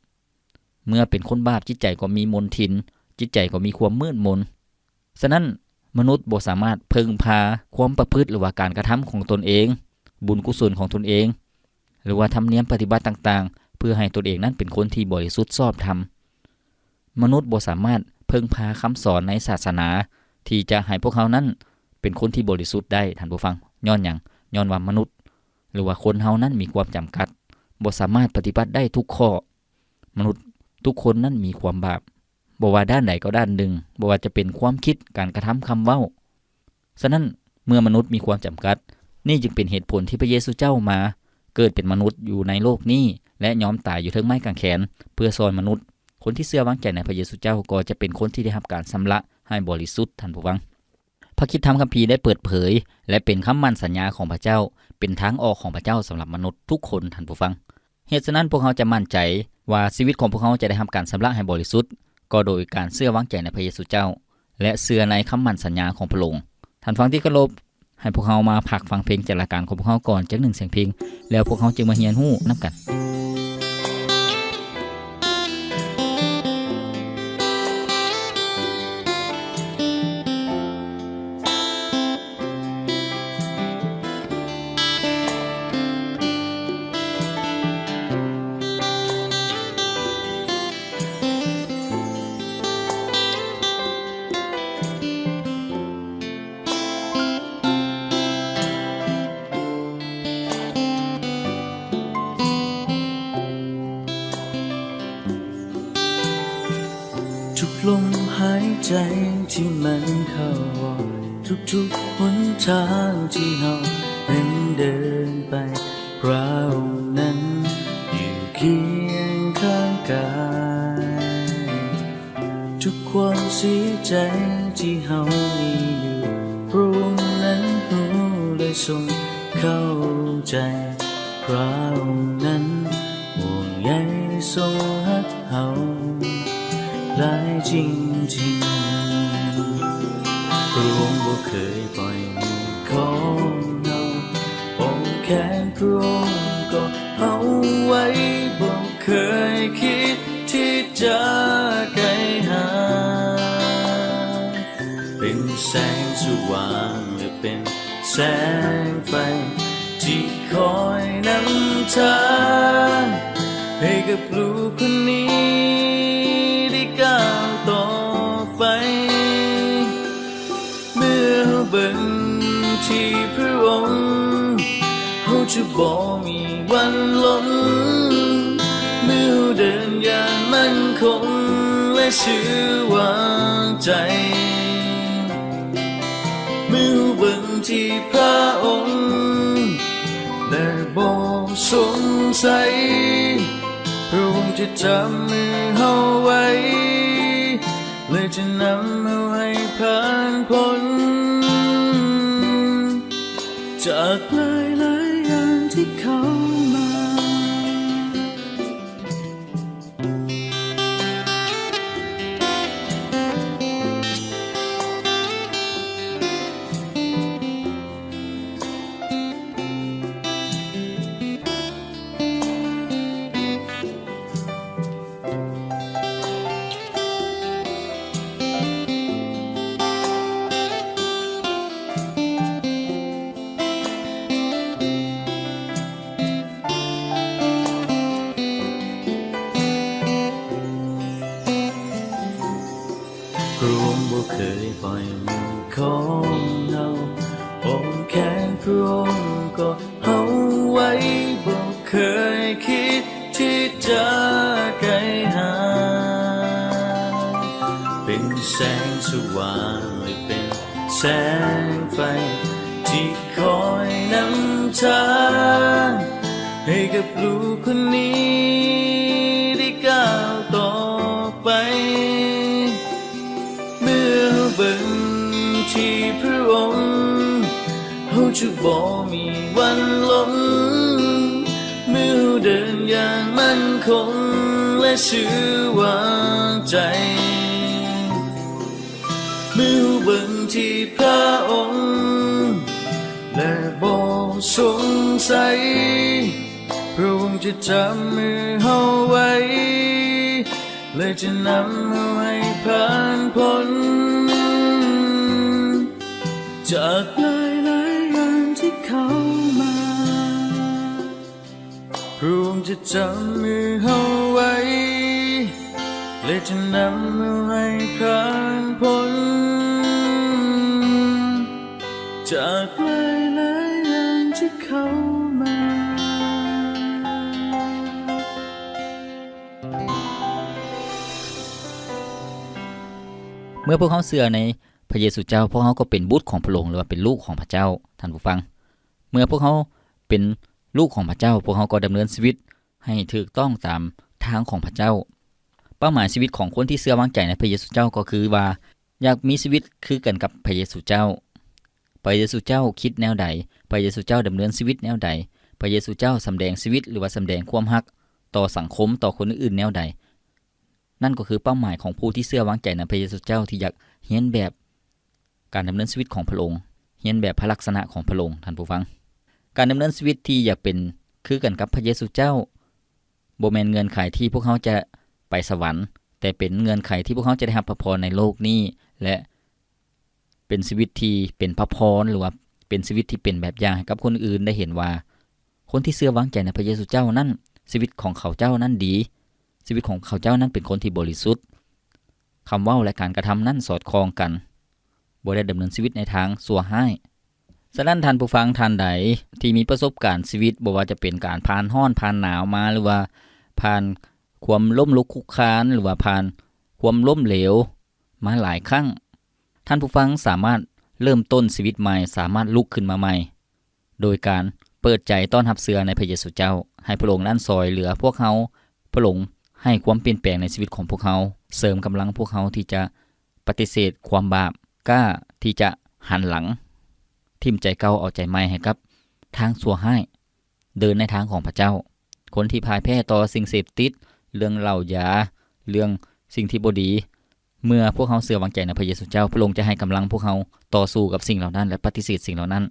ເມື່ອເປັນຄົນບາບ, ຈິດໃຈກໍມີມົນທິນ, ຈິດໃຈກໍມີຄວາມມືດມົນ. ສະນັ້ນ, ມະນຸດບໍ່ສາມາດເພິ່ງພາຄວາມປະພຶດ ຫຼືວ່າການກະທຳຂອງຕົນເອງ, ບຸນກຸສົນຂອງຕົນເອງ ຫຼືວ່າທຳນຽມປະຕິບັດຕ່າງໆ ເພື່ອໃຫ້ຕົນເອງນັ້ນເປັນຄົນທີ່ບໍລິສຸດຊອບທຳ. ມະນຸດບໍ່ສາມາດເພິ່ງພາຄຳສອນໃນສາສະໜາທີ່ຈະໃຫ້ພວກເຮົານັ້ນເປັນຄົນທີ່ບໍລິສຸດໄດ້, ທ່ານຜູ້ຟັງ. ຍ້ອນຫຍັງ? ຍ້ອນວ່າມະນຸດ ຫຼືວ່າຄົນເຮົານັ້ນມີຄວາມຈຳກັດ, ບໍ່ສາມາດປະຕິບັດໄດ້ທຸກຂໍ້. ມະນຸດທຸກຄົນນັ້ນມີຄວາມບາບ, ບໍ່ວ່າດ້ານໃດກໍດ້ານໜຶ່ງ, ບໍ່ວ່າຈະເປັນຄວາມຄິດ, ການກະທຳ, ຄຳເວົ້າ. ສະນັ້ນ, ເມື່ອມະນຸດມີຄວາມຈຳກັດ, ນີ້ຈຶ່ງເປັນເຫດຜົນທີ່ພະເຢຊູເຈົ້າມາເກີດເປັນມະນຸດຢູ່ໃນໂລກນີ້ ແລະ ຍອມຕາຍຢູ່ເທິງໄມ້ກາງແຂນ ເພື່ອຊ່ອຍມະນຸດ. ຄົນທີ່ເຊື່ອວາງໃຈໃນພະເຢຊູເຈົ້າກໍຈະເປັນຄົນທີ່ໄດ້ຮັບການຊຳລະໃຫ້ບໍລິສຸດ, ທ່ານຜູ້ຟັງ. ພະຄຣິສຕະທຳຄຳພີໄດ້ເປີດເຜີຍ ແລະ ເປັນຄຳໝັ້ນສັນຍາຂອງພະເຈົ້າ, ເປັນທາງອອກຂອງພະເຈົ້າສຳລັບມະນຸດທຸກຄົນ, ທ່ານຜູ້ຟັງ. ເຫດສະນັ້ນ, ພວກເຮົາຈະໝັ້ນໃຈວ່າຊີວິດຂອງພວກເຮົາຈະໄດ້ຮັບການຊຳລະໃຫ້ບໍລິສຸດ, ກໍໂດຍການເຊື່ອວາງໃຈໃນພະເຢຊູເຈົ້າ ແລະ ເຊື່ອໃນຄຳໝັ້ນສັນຍາຂອງພະອົງ. ທ່ານຟັງທີ່ເຄົາລົບ, ໃຫ້ພວກເຮົາມາພັກຟັງເພງຈາກລາຍການຂອງພວກເຮົາກ່ອນຈັກໜຶ່ງສຽງເພງ, ແລ້ວພວກເຮົາຈຶ່ງມາຮຽນຮູ້ນຳກັນ. ທຸກລົມຫາຍໃຈທີ່ມັນເຂົ້າອອກ, ທຸກໆຫົນທາງທີ່ເຮົາແມ່ນເດີນໄປ, ພະອົງນັ້ນຢູ່ຄຽງຂ້າງກາຍ. ທຸກຄວາມເສຍໃຈທີ່ເຮົາມີຢູ່, ພະອົງນັ້ນຮູ້ ແລະ ຊົງເຂົ້າໃຈ. ພະອົງນັ້ນຫ່ວງໃຍ ຊົງຮັກເຮົາຫຼາຍຈິງໆ. ພະອົງບໍ່ເຄີຍປ່ອຍມືຂອງເຮົາ, ອ້ອມແຂນພະອົງກໍເຮົາໄວ້, ບໍ່ເຄີຍຄິດທີ່ຈະໄກຫ່າງ. ເປັນແສງສະຫວ່າງ ແລະ ເປັນ ແສງໄຟທີ່ຄອຍນຳທາງ ໃຫ້ກັບລູກຄົນນີ້ໄດ້ກ້າວຕໍ່ໄປ. ເມື່ອເຮົາເບິ່ງທີ່ພະອົງ, ເຮົາຈະບໍ່ມີວັນລົ້ມ. ເມື່ອເຮົາເດີນຢ່າງໝັ້ນຄົງ ແລະ ຊື່ວາງໃຈ. ເມື່ອເຮົາເບິ່ງທີ່ພະອົງ ແລະ ບໍ່ສົງໄສ, ພະອົງຈະຈັບມືເຮົາໄວ້ ແລະ ຈະນຳເຮົາໃຫ້ຜ່ານພົ້ນ ຈາກຫຼາຍໆຢ່າງທີ່ເຂົ້າມາ. ພະອົງບໍ່ເຄີຍປ່ອຍມືຂອງເຮົາ, ອ້ອມແຂນພະອົງກໍເຮົາໄວ້, ບໍ່ເຄີຍຄິດທີ່ຈະໄກຫ່າງ. ເປັນແສງສະຫວ່າງ ແລະ ເປັນ ແສງໄຟທີ່ຄອຍນຳທາງ ໃຫ້ກັບລູກຄົນນີ້ໄດ້ກ້າວຕໍ່ໄປ. ເມື່ອເຮົາເບິ່ງທີ່ພະອົງ ເຮົາຈະບໍ່ມີວັນລົ້ມ. ເມື່ອເຮົາເດີນຢ່າງໝັ້ນຄົງ ແລະ ຊື່ວາງໃຈ. ເມື່ອເຮົາເບິ່ງທີ່ພະອົງ ແລະ ບໍ່ສົງໄສ, ພະອົງຈະຈັບມືເຮົາໄວ້ ແລະ ຈະນຳເຮົາໃຫ້ຜ່ານພົ້ນ ຈາກຫຼາຍໆຢ່າງທີ່ເຂົ້າມາ ພະອົງຈະຈຳເຮົາໄວ້ ແລະ ຈະນຳເຮົາໃຫ້ຜ່ານພົ້ນ ຈາກຫຼາຍໆຢ່າງທີ່ເຂົ້າມາ. ເມື່ອພວກເຮົາເຊື່ອໃນພະເຢຊູເຈົ້າ, ພວກເຮົາກໍເປັນບຸດຂອງພະອົງ ຫຼືວ່າເປັນລູກຂອງພະເຈົ້າ, ທ່ານຜູ້ຟັງ. ເມື່ອພວກເຮົາເປັນລູກຂອງພະເຈົ້າ, ພວກເຮົາກໍດຳເນີນຊີວິດໃຫ້ຖືກຕ້ອງຕາມທາງຂອງພະເຈົ້າ. ເປົ້າໝາຍຊີວິດຂອງຄົນທີ່ເຊື່ອວາງໃຈໃນພະເຢຊູເຈົ້າກໍຄືວ່າ ຢາກມີຊີວິດຄືກັນກັບພະເຢຊູເຈົ້າ. ພະເຢຊູເຈົ້າຄິດແນວໃດ, ພະເຢຊູເຈົ້າດຳເນີນຊີວິດແນວໃດ, ພະເຢຊູເຈົ້າສຳແດງຊີວິດ ຫຼືວ່າສຳແດງຄວາມຮັກຕໍ່ສັງຄົມ, ຕໍ່ຄົນອື່ນໆແນວໃດ, ນັ້ນກໍຄືເປົ້າໝາຍຂອງຜູ້ທີ່ເຊື່ອວາງໃຈໃນພະເຢຊູເຈົ້າ ທີ່ຢາກຮຽນແບບການດຳເນີນຊີວິດຂອງພະອົງ, ຮຽນແບບພະລັກສະນະຂອງພະອົງ, ທ່ານຜູ້ຟັງ. ການດຳເນີນຊີວິດທີ່ຢາກເປັນຄືກັນກັບພະເຢຊູເຈົ້າ ບໍ່ແມ່ນເງື່ອນໄຂທີ່ພວກເຮົາຈະໄປສະຫວັນ, ແຕ່ເປັນເງື່ອນໄຂທີ່ພວກເຮົາຈະໄດ້ຮັບພະພອນໃນໂລກນີ້ ແລະ ເປັນຊີວິດທີ່ເປັນພະພອນ ຫຼືວ່າເປັນຊີວິດທີ່ເປັນແບບຢ່າງໃຫ້ກັບຄົນອື່ນໄດ້ເຫັນວ່າ ຄົນທີ່ເຊື່ອວາງໃຈໃນພະເຢຊູເຈົ້ານັ້ນ, ຊີວິດຂອງເຂົາເຈົ້ານັ້ນດີ, ຊີວິດຂອງເຂົາເຈົ້ານັ້ນເປັນຄົນທີ່ບໍລິສຸດ, ຄຳເວົ້າ ແລະ ການກະທຳນັ້ນສອດຄ່ອງກັນ, ບໍ່ໄດ້ດຳເນີນຊີວິດໃນທາງຊົ່ວຮ້າຍ. ສະນັ້ນ ທ່ານຜູ້ຟັງທ່ານໃດທີ່ມີປະສົບການຊີວິດ, ບໍ່ວ່າຈະເປັນການຜ່ານຮ້ອນຜ່ານໜາວມາ ຫຼືວ່າຜ່ານຄວາມລົ້ມລຸກຄຸກຄານ ຫຼືວ່າຜ່ານຄວາມລົ້ມເຫຼວມາຫຼາຍຄັ້ງ, ທ່ານຜູ້ຟັງສາມາດເລີ່ມຕົ້ນຊີວິດໃໝ່, ສາມາດລຸກຂຶ້ນມາໃໝ່ ໂດຍການເປີດໃຈຕ້ອນຮັບເຊື່ອໃນພະເຢຊູເຈົ້າ, ໃຫ້ພະອົງນັ້ນຊ່ອຍເຫຼືອພວກເຮົາ, ພະອົງໃຫ້ຄວາມປ່ຽນແປງໃນຊີວິດຂອງພວກເຮົາ, ເສີມກຳລັງພວກເຮົາທີ່ຈະປະຕິເສດຄວາມບາບ, ກ້າທີ່ຈະຫັນຫຼັງ, ຖິ້ມໃຈເກົ່າເອົາໃຈໃໝ່ໃຫ້ກັບທາງຊົ່ວຮ້າຍ, ເດີນໃນທາງຂອງພະເຈົ້າ. ຄົນທີ່ພ່າຍແພ້ຕໍ່ສິ່ງເສບຕິດ, ເລື່ອງເຫຼົ້າຢາ, ເລື່ອງສິ່ງທີ່ບໍ່ດີ, ເມື່ອພວກເຮົາເຊື່ອວາງໃຈໃນພະເຢຊູເຈົ້າ, ພະອົງຈະໃຫ້ກຳລັງພວກເຮົາຕໍ່ສູ້ກັບສິ່ງເຫຼົ່ານັ້ນ ແລະ ປະຕິເສດສິ່ງເຫຼົ່ານັ້ນ.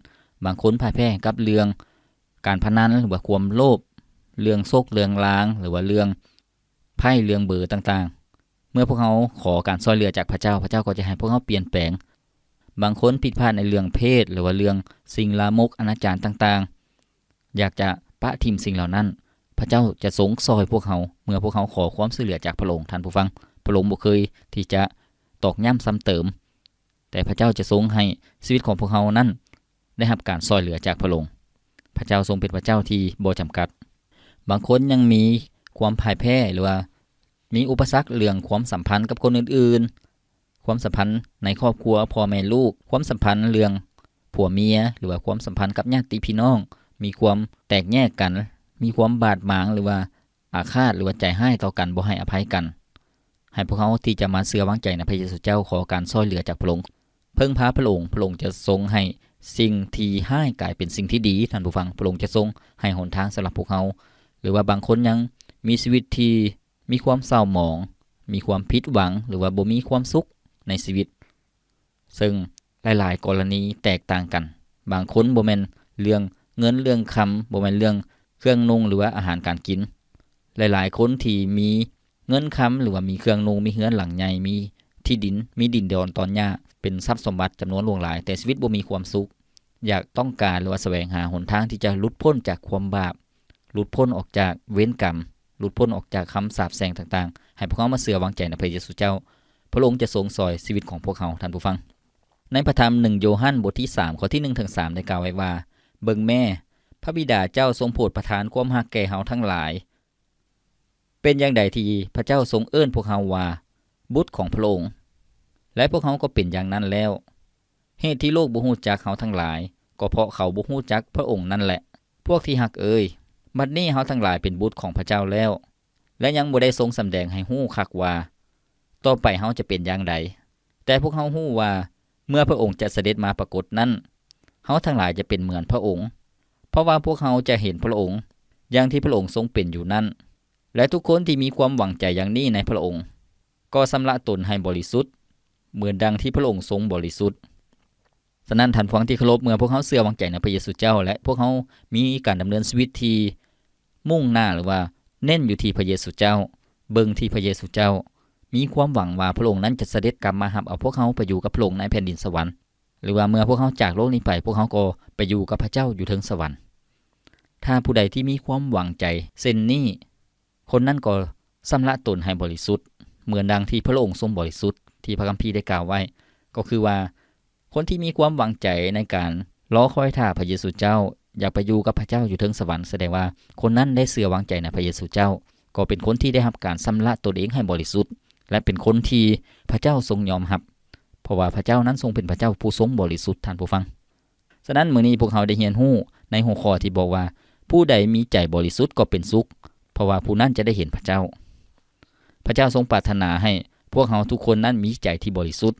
ບາງຄົນພ່າຍແພ້ກັບເລື່ອງການພະນັນ ຫຼືວ່າຄວາມໂລບ, ເລື່ອງໂຊກເລື່ອງລາງ ຫຼືວ່າເລື່ອງໄພ້ເລື່ອງເບີຕ່າງໆ. ເມື່ອພວກເຮົາຂໍການຊ່ອຍເຫຼືອຈາກພະເຈົ້າ, ພະເຈົ້າກໍຈະໃຫ້ພວກເຮົາປ່ຽນແປງ. ບາງຄົນຜິດພາດໃນເລື່ອງເພດ ຫຼືວ່າເລື່ອງສິ່ງລາມົກອະນາຈານຕ່າງໆ. ຢາກຈະປະຖິ້ມສິ່ງເຫຼົ່ານັ້ນ, ພະເຈົ້າຈະຊົງຊ່ອຍພວກເຮົາ ເມື່ອພວກເຮົາຂໍຄວາມຊ່ວຍເຫຼືອຈາກພະອົງ. ທ່ານຜູ້ຟັງ, ພະອົງບໍ່ເຄີຍທີ່ຈະຕອກຢ້ຳຊ້ຳເຕີມ, ແຕ່ພະເຈົ້າຈະຊົງໃຫ້ຊີວິດຂອງພວກເຮົານັ້ນໄດ້ຮັບການຊ່ອຍເຫຼືອຈາກພະອົງ. ພະເຈົ້າຊົງເປັນພະເຈົ້າທີ່ບໍ່ຈຳກັດ. ບາງຄົນຍັງມີຄວາມພ່າຍແພ້ ຫຼືວ່າມີອຸປະສັກເລື່ອງຄວາມສຳພັນກັບຄົນອື່ນໆ. ຄວາມສຳພັນໃນຄອບຄົວ, ພໍ່ແມ່ລູກ, ຄວາມສຳພັນເລື່ອງຜົວເມຍ ຫຼືວ່າຄວາມສຳພັນກັບຍາດຕິພີ່ນ້ອງ, ມີຄວາມແຕກແຍກກັນ, ມີຄວາມບາດໝາງ ຫຼືວ່າອາຄາດ ຫຼືວ່າໃຈຮ້າຍຕໍ່ກັນ, ບໍ່ໃຫ້ອະໄພກັນ. ໃຫ້ພວກເຮົາທີ່ຈະມາເຊື່ອວາງໃຈໃນພະເຢຊູເຈົ້າ, ຂໍການຊ່ອຍເຫຼືອຈາກພະອົງ, ເພິ່ງພາພະອົງ, ພະອົງຈະຊົງໃຫ້ສິ່ງທີ່ຮ້າຍກາຍເປັນສິ່ງທີ່ດີ. ທ່ານຜູ້ຟັງ, ພະອົງຈະຊົງໃຫ້ຫົນທາງສຳລັບພວກເຮົາ, ຫຼືວ່າບາງຄົນຍັງມີຊີວິດທີ່ ມີຄວາມເສົ້າໝອງ, ມີຄວາມຜິດຫວັງ ຫຼືວ່າບໍ່ມີຄວາມສຸກໃນຊີວິດ, ເຊິ່ງຫຼາຍໆກໍລະນີແຕກຕ່າງກັນ. ບາງຄົນບໍ່ແມ່ນເລື່ອງເງິນເລື່ອງຄຳ, ບໍ່ແມ່ນເລື່ອງເຄື່ອງນຸ່ງ ຫຼືວ່າອາຫານການກິນ. ຫຼາຍໆຄົນທີ່ມີເງິນຄຳ ຫຼືວ່າມີເຄື່ອງນຸ່ງ, ມີເຮືອນຫຼັງໃຫຍ່, ມີທີ່ດິນ, ມີດິນດອນຕອນຫຍ້າ, ເປັນຊັບສົມບັດຈຳນວນຫຼວງຫຼາຍ, ແຕ່ຊີວິດບໍ່ມີຄວາມສຸກ. ຢາກຕ້ອງການ ຫຼືວ່າສະແຫວງຫາຫົນທາງທີ່ຈະຫຼຸດພົ້ນຈາກຄວາມບາບ, ຫຼຸດພົ້ນອອກຈາກເວນກຳ, ຫຼຸດພົ້ນອອກຈາກຄຳສາບແຊ່ງຕ່າງໆ, ໃຫ້ພວກເຮົາມາເຊື່ອວາງໃຈໃນພະເຢຊູເຈົ້າ. ພະອົງຈະຊົງຊ່ອຍຊີວິດຂອງພວກເຮົາ, ທ່ານຜູ້ຟັງ. ໃນພະທຳໜຶ່ງໂຢຮັນ ບົດທີສາມ ຂໍ້ທີໜຶ່ງເຖິງສາມ ໄດ້ກ່າວໄວ້ວ່າ, ເບິ່ງແມ້, ພະບິດາເຈົ້າຊົງໂຜດປະທານຄວາມຮັກແກ່ເຮົາທັງຫຼາຍ, ເປັນຢ່າງໃດທີ່ພະເຈົ້າຊົງເອີ້ນພວກເຮົາວ່າບຸດຂອງພະອົງ, ແລະ ພວກເຮົາກໍເປັນຢ່າງນັ້ນແລ້ວ. ເຫດທີ່ໂລກບໍ່ຮູ້ຈັກເຮົາທັງຫຼາຍ, ກໍເພາະເຂົາບໍ່ຮູ້ຈັກພະອົງນັ້ນແຫຼະ. ພວກທີ່ຮັກເອີຍ, ບັດນີ້ເຮົາທັງຫຼາຍເປັນບຸດຂອງພະເຈົ້າແລ້ວ, ແລະ ຍັງບໍ່ໄດ້ຊົງສຳແດງໃຫ້ຮູ້ຄັກວ່າ ຕໍ່ໄປເຮົາຈະເປັນຢ່າງໃດ. ແຕ່ພວກເຮົາຮູ້ວ່າ ເມື່ອພະອົງຈະສະເດັດມາປາກົດນັ້ນ, ເຮົາທັງຫຼາຍຈະເປັນເໝືອນພະອົງ, ເພາະວ່າພວກເຮົາຈະເຫັນພະອົງຢ່າງທີ່ພະອົງຊົງເປັນຢູ່ນັ້ນ. ແລະ ທຸກຄົນທີ່ມີຄວາມຫວັງໃຈຢ່າງນີ້ໃນພະອົງ, ກໍຊຳລະຕົນໃຫ້ບໍລິສຸດ, ເໝືອນດັ່ງທີ່ພະອົງຊົງບໍລິສຸດ. ສະນັ້ນ ທ່ານຜູ້ຟັງທີ່ເຄົາລົບ, ເມື່ອພວກເຮົາເຊື່ອວາງໃຈໃນພະເຢຊູເຈົ້າ ແລະ ພວກເຮົາມີການດຳເນີນຊີວິດທີ່ມຸ່ງໜ້າ ຫຼືວ່າເນັ້ນຢູ່ທີ່ພະເຢຊູເຈົ້າ, ເບິ່ງທີ່ພະເຢຊູເຈົ້າ, ມີຄວາມຫວັງວ່າພະອົງນັ້ນຈະສະເດັດກັບມາຮັບເອົາພວກເຮົາໄປຢູ່ກັບພະອົງໃນແຜ່ນດິນສະຫວັນ, ຫຼືວ່າເມື່ອພວກເຮົາຈາກໂລກນີ້ໄປ, ພວກເຮົາກໍໄປຢູ່ກັບພະເຈົ້າຢູ່ເທິງສະຫວັນ. ຖ້າຜູ້ໃດທີ່ມີຄວາມຫວັງໃຈເຊັ່ນນີ້, ຄົນນັ້ນກໍຊຳລະຕົນໃຫ້ບໍລິສຸດ ເໝືອນດັ່ງທີ່ພະອົງຊົງບໍລິສຸດ ທີ່ພະຄຳພີໄດ້ກ່າວໄວ້, ກໍຄືວ່າ ຄົນທີ່ມີຄວາມຫວັງໃຈໃນການລໍຄອຍຖ້າພະເຢຊູເຈົ້າ, ຢາກໄປຢູ່ກັບພະເຈົ້າຢູ່ເທິງສະຫວັນ, ສະແດງວ່າຄົນນັ້ນໄດ້ເຊື່ອວາງໃຈໃນພະເຢຊູເຈົ້າ, ກໍເປັນຄົນທີ່ໄດ້ຮັບການຊຳລະຕົນເອງໃຫ້ບໍລິສຸດ ແລະ ເປັນຄົນທີ່ພະເຈົ້າຊົງຍອມຮັບ, ເພາະວ່າພະເຈົ້ານັ້ນຊົງເປັນພະເຈົ້າຜູ້ຊົງບໍລິສຸດ, ທ່ານຜູ້ຟັງ. ສະນັ້ນ, ມື້ນີ້ພວກເຮົາໄດ້ຮຽນຮູ້ໃນຫົວຂໍ້ທີ່ບອກວ່າ, ຜູ້ໃດມີໃຈບໍລິສຸດກໍເປັນສຸກ, ເພາະວ່າຜູ້ນັ້ນຈະໄດ້ເຫັນພະເຈົ້າ. ພະເຈົ້າຊົງປາດຖະໜາໃຫ້ພວກເຮົາທຸກຄົນນັ້ນມີໃຈທີ່ບໍລິສຸດ.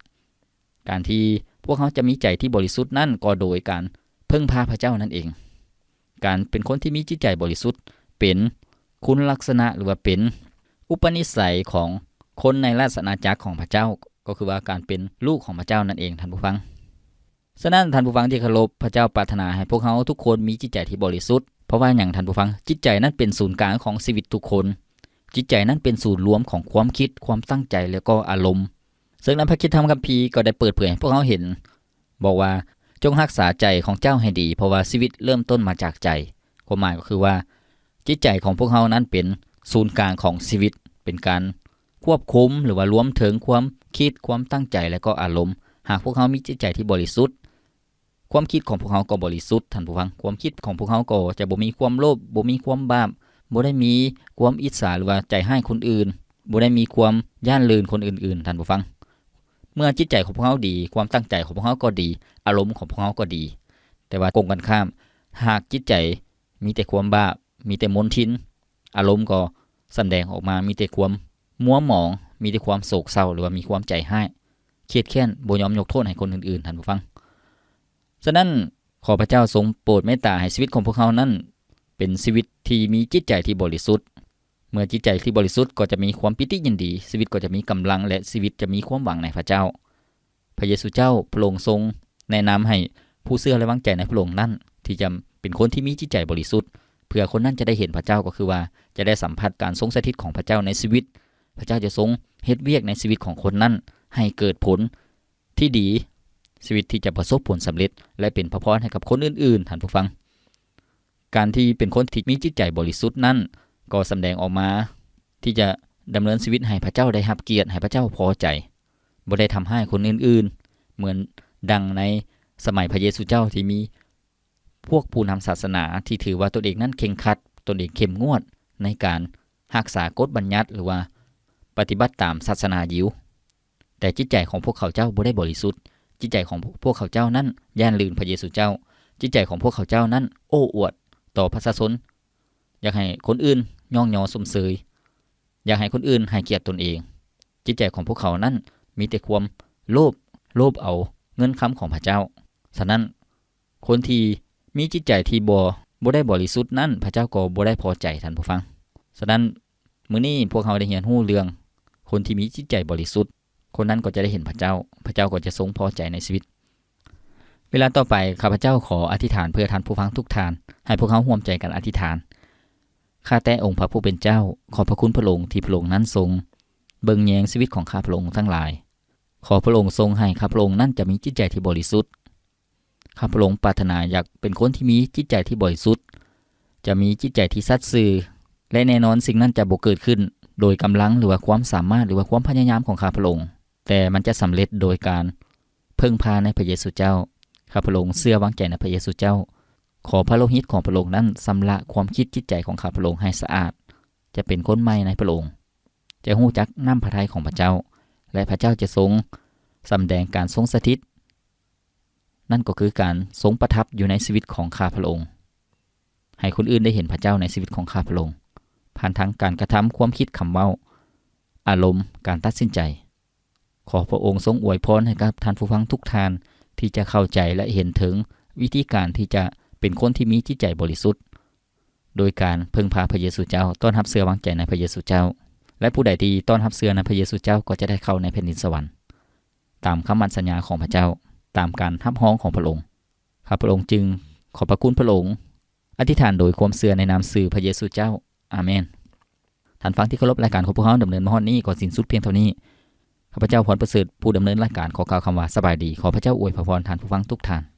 ການທີ່ພວກເຮົາຈະມີໃຈທີ່ບໍລິສຸດນັ້ນ ກໍໂດຍການເພິ່ງພາພະເຈົ້ານັ້ນເອງ. ການເປັນຄົນທີ່ມີຈິດໃຈບໍລິສຸດ ເປັນຄຸນລັກສະນະ ຫຼືວ່າເປັນອຸປະນິໄສຂອງຄົນໃນລາຊະອານາຈັກຂອງພະເຈົ້າ, ກໍຄືວ່າການເປັນລູກຂອງພະເຈົ້ານັ້ນເອງ, ທ່ານຜູ້ຟັງ. ສະນັ້ນ, ທ່ານຜູ້ຟັງທີ່ເຄົາລົບ, ພະເຈົ້າປາດຖະໜາໃຫ້ພວກເຮົາທຸກຄົນມີຈິດໃຈທີ່ບໍລິສຸດ. ເພາະວ່າຫຍັງ, ທ່ານຜູ້ຟັງ? ຈິດໃຈນັ້ນເປັນສູນກາງຂອງຊີວິດທຸກຄົນ. ຈິດໃຈນັ້ນເປັນສູນລວມຂອງຄວາມຄິດ, ຄວາມຕັ້ງໃຈ ແລະ ກໍອາລົມ. ເຊິ່ງໃນພະຄຣິສຕະທຳຄຳພີກໍໄດ້ເປີດເຜີຍໃຫ້ພວກເຮົາເຫັນ, ບອກວ່າ, ຈົ່ງຮັກສາໃຈຂອງເຈົ້າໃຫ້ດີ, ເພາະວ່າຊີວິດເລີ່ມຕົ້ນມາຈາກໃຈ. ຄວາມໝາຍກໍຄືວ່າ, ຈິດໃຈຂອງພວກເຮົານັ້ນເປັນສູນກາງຂອງຊີວິດ, ເປັນການຄວບຄຸມ ຫຼືວ່າລວມເຖິງຄວາມຄິດ, ຄວາມຕັ້ງໃຈ ແລະ ກໍອາລົມ. ຫາກພວກເຮົາມີຈິດໃຈທີ່ບໍລິສຸດ, ຄວາມຄິດຂອງພວກເຮົາກໍບໍລິສຸດ, ທ່ານຜູ້ຟັງ. ຄວາມຄິດຂອງພວກເຮົາກໍຈະບໍ່ມີຄວາມໂລບ, ບໍ່ມີຄວາມບາບ, ບໍ່ໄດ້ມີຄວາມອິດສາ ຫຼືວ່າໃຈຮ້າຍຄົນອື່ນ, ບໍ່ໄດ້ມີຄວາມຢ້ານລື່ນຄົນອື່ນໆ, ທ່ານຜູ້ຟັງ. ເມື່ອຈິດໃຈຂອງພວກເຮົາດີ, ຄວາມຕັ້ງໃຈຂອງພວກເຮົາກໍດີ, ອາລົມຂອງພວກເຮົາກໍດີ. ແຕ່ວ່າກົງກັນຂ້າມ, ຫາກຈິດໃຈມີແຕ່ຄວາມບາບ, ມີແຕ່ມົນທິນ, ອາລົມກໍສຳແດງອອກມາ, ມີແຕ່ຄວາມມົວໝອງ, ມີແຕ່ຄວາມໂສກເສົ້າ ຫຼືວ່າມີຄວາມໃຈຮ້າຍ, ຄຽດແຄ້ນ, ບໍ່ຍອມຍົກໂທດໃຫ້ຄົນອື່ນໆ, ທ່ານຜູ້ຟັງ. ສະນັ້ນ, ຂໍພະເຈົ້າຊົງໂປດເມດຕາໃຫ້ຊີວິດຂອງພວກເຮົານັ້ນເປັນຊີວິດທີ່ມີຈິດໃຈທີ່ບໍລິສຸດ. ເມື່ອຈິດໃຈທີ່ບໍລິສຸດກໍຈະມີຄວາມປີຕິຍິນດີ, ຊີວິດກໍຈະມີກຳລັງ ແລະ ຊີວິດຈະມີຄວາມຫວັງໃນພະເຈົ້າ. ພະເຢຊູເຈົ້າ, ພະອົງຊົງແນະນຳໃຫ້ຜູ້ເຊື່ອ ແລະ ວາງໃຈໃນພະອົງນັ້ນ ທີ່ຈະເປັນຄົນທີ່ມີຈິດໃຈບໍລິສຸດ, ເພື່ອຄົນນັ້ນຈະໄດ້ເຫັນພະເຈົ້າ, ກໍຄືວ່າຈະໄດ້ສຳຜັດການຊົງສະຖິດຂອງພະເຈົ້າໃນຊີວິດ. ພະເຈົ້າຈະຊົງເຮັດວຽກໃນຊີວິດຂອງຄົນນັ້ນໃຫ້ເກີດຜົນ ທີ່ດີ, ຊີວິດທີ່ຈະປະສົບຜົນສຳເລັດ ແລະ ເປັນພະພອນໃຫ້ກັບຄົນອື່ນໆ, ທ່ານຜູ້ຟັງ. ການທີ່ເປັນຄົນທີ່ມີຈິດໃຈບໍລິສຸດນັ້ນ ກໍສຳແດງອອກມາທີ່ຈະດຳເນີນຊີວິດໃຫ້ພະເຈົ້າໄດ້ຮັບກຽດ, ໃຫ້ພະເຈົ້າພໍໃຈ, ບໍ່ໄດ້ທຳຮ້າຍຄົນອື່ນໆ, ເໝືອນດັ່ງໃນສະໄໝພະເຢຊູເຈົ້າທີ່ມີ ພວກຜູ້ນຳສາສະໜາທີ່ຖືວ່າຕົນເອງນັ້ນເຄັ່ງຄັດ, ຕົນເອງເຂັ້ມງວດໃນການຮັກສາກົດບັນຍັດ ຫຼືວ່າປະຕິບັດຕາມສາສະໜາຢິວ, ແຕ່ຈິດໃຈຂອງພວກເຂົາເຈົ້າບໍ່ໄດ້ບໍລິສຸດ. ຈິດໃຈຂອງພວກເຂົາເຈົ້ານັ້ນຢ້ານລື່ນພະເຢຊູເຈົ້າ. ຈິດໃຈຂອງພວກເຂົາເຈົ້ານັ້ນໂອ້ອວດຕໍ່ປະຊາຊົນ, ຢາກໃຫ້ຄົນອື່ນຍ້ອງຍໍຊົມເຊີຍ, ຢາກໃຫ້ຄົນອື່ນໃຫ້ກຽດຕົນເອງ. ຈິດໃຈຂອງພວກເຂົານັ້ນມີແຕ່ຄວາມໂລບ, ໂລບເອົາເງິນຄຳຂອງພະເຈົ້າ. ສະນັ້ນ, ຄົນທີ່ມີຈິດໃຈທີ່ບໍ່, ບໍ່ໄດ້ບໍລິສຸດນັ້ນ, ພະເຈົ້າກໍບໍ່ໄດ້ພໍໃຈ, ທ່ານຜູ້ຟັງ. ສະນັ້ນ, ມື້ນີ້ພວກເຮົາໄດ້ຮຽນຮູ້ເລື່ອງຄົນທີ່ມີຈິດໃຈບໍລິສຸດ, ຄົນນັ້ນກໍຈະໄດ້ເຫັນພະເຈົ້າ, ພະເຈົ້າກໍຈະຊົງພໍໃຈໃນຊີວິດ. ເວລາຕໍ່ໄປ, ຂ້າພະເຈົ້າຂໍອະທິຖານເພື່ອທ່ານຜູ້ຟັງທຸກທ່ານ, ໃຫ້ພວກເຮົາຮ່ວມໃຈກັນອະທິຖານ. ຂ້າແຕ່ອົງພະຜູ້ເປັນເຈົ້າ, ຂອບພະຄຸນພະອົງທີ່ພະອົງນັ້ນຊົງເບິ່ງແຍງຊີວິດຂອງຂ້າພະອົງທັງຫຼາຍ. ຂໍພະອົງຊົງໃຫ້ຂ້າພະອົງນັ້ນຈະມີຈິດໃຈທີ່ບໍລິສຸດ. ຂ້າພະອົງປາດຖະໜາຢາກເປັນຄົນທີ່ມີຈິດໃຈທີ່ບໍລິສຸດ, ຈະມີຈິດໃຈທີ່ສັດຊື່, ແລະ ແນ່ນອນສິ່ງນັ້ນຈະບໍ່ເກີດຂຶ້ນໂດຍກຳລັງ ຫຼືວ່າຄວາມສາມາດ ຫຼືວ່າຄວາມພະຍາຍາມຂອງຂ້າພະອົງ, ແຕ່ມັນຈະສຳເລັດໂດຍການເພິ່ງພາໃນພະເຢຊູເຈົ້າ. ຂ້າພະອົງເຊື່ອວາງໃຈໃນພະເຢຊູເຈົ້າ. ຂໍພະໂລຫິດຂອງພະອົງນັ້ນຊຳລະຄວາມຄິດຈິດໃຈຂອງຂ້າພະອົງໃຫ້ສະອາດ, ຈະເປັນຄົນໃໝ່ໃນພະອົງ, ຈະຮູ້ຈັກນ້ຳພະໄທຂອງພະເຈົ້າ, ແລະ ພະເຈົ້າຈະຊົງສຳແດງການຊົງສະຖິດ, ນັ້ນກໍຄືການຊົງປະທັບຢູ່ໃນຊີວິດຂອງຂ້າພະອົງ, ໃຫ້ຄົນອື່ນໄດ້ເຫັນພະເຈົ້າໃນຊີວິດຂອງຂ້າພະອົງ, ຜ່ານທາງການກະທຳ, ຄວາມຄິດ, ຄຳເວົ້າ, ອາລົມ, ການຕັດສິນໃຈ. ຂໍພະອົງຊົງອວຍພອນໃຫ້ກັບທ່ານຜູ້ຟັງທຸກທ່ານ ທີ່ຈະເຂົ້າໃຈ ແລະ ເຫັນເຖິງວິທີການທີ່ຈະເປັນຄົນທີ່ມີຈິດໃຈບໍລິສຸດ, ໂດຍການເພິ່ງພາພະເຢຊູເຈົ້າ, ຕ້ອນຮັບເຊື່ອວາງໃຈໃນພະເຢຊູເຈົ້າ. ແລະ ຜູ້ໃດທີ່ຕ້ອນຮັບເຊື່ອໃນພະເຢຊູເຈົ້າ ກໍຈະໄດ້ເຂົ້າໃນແຜ່ນດິນສະຫວັນ, ຕາມຄຳໝັ້ນສັນຍາຂອງພະເຈົ້າ, ຕາມການຮັບຮອງຂອງພະອົງ. ຂ້າພະອົງຈຶ່ງຂອບພະຄຸນພະອົງ, ອະທິຖານໂດຍຄວາມເຊື່ອໃນນາມຊື່ພະເຢຊູເຈົ້າ. ອາເມນ. ທ່ານຟັງທີ່ເຄົາລົບ, ລາຍການຂອງພວກເຮົາດຳເນີນມາຮອດນີ້ກໍສິ້ນສຸດພຽງເທົ່ານີ້. ຂ້າພະເຈົ້າ ພອນປະເສີດ ຜູ້ດຳເນີນລາຍການ ຂໍກ່າວຄຳວ່າ ສະບາຍດີ. ຂໍພະເຈົ້າອວຍພະພອນທ່ານຜູ້ຟັງທຸກທ່ານ.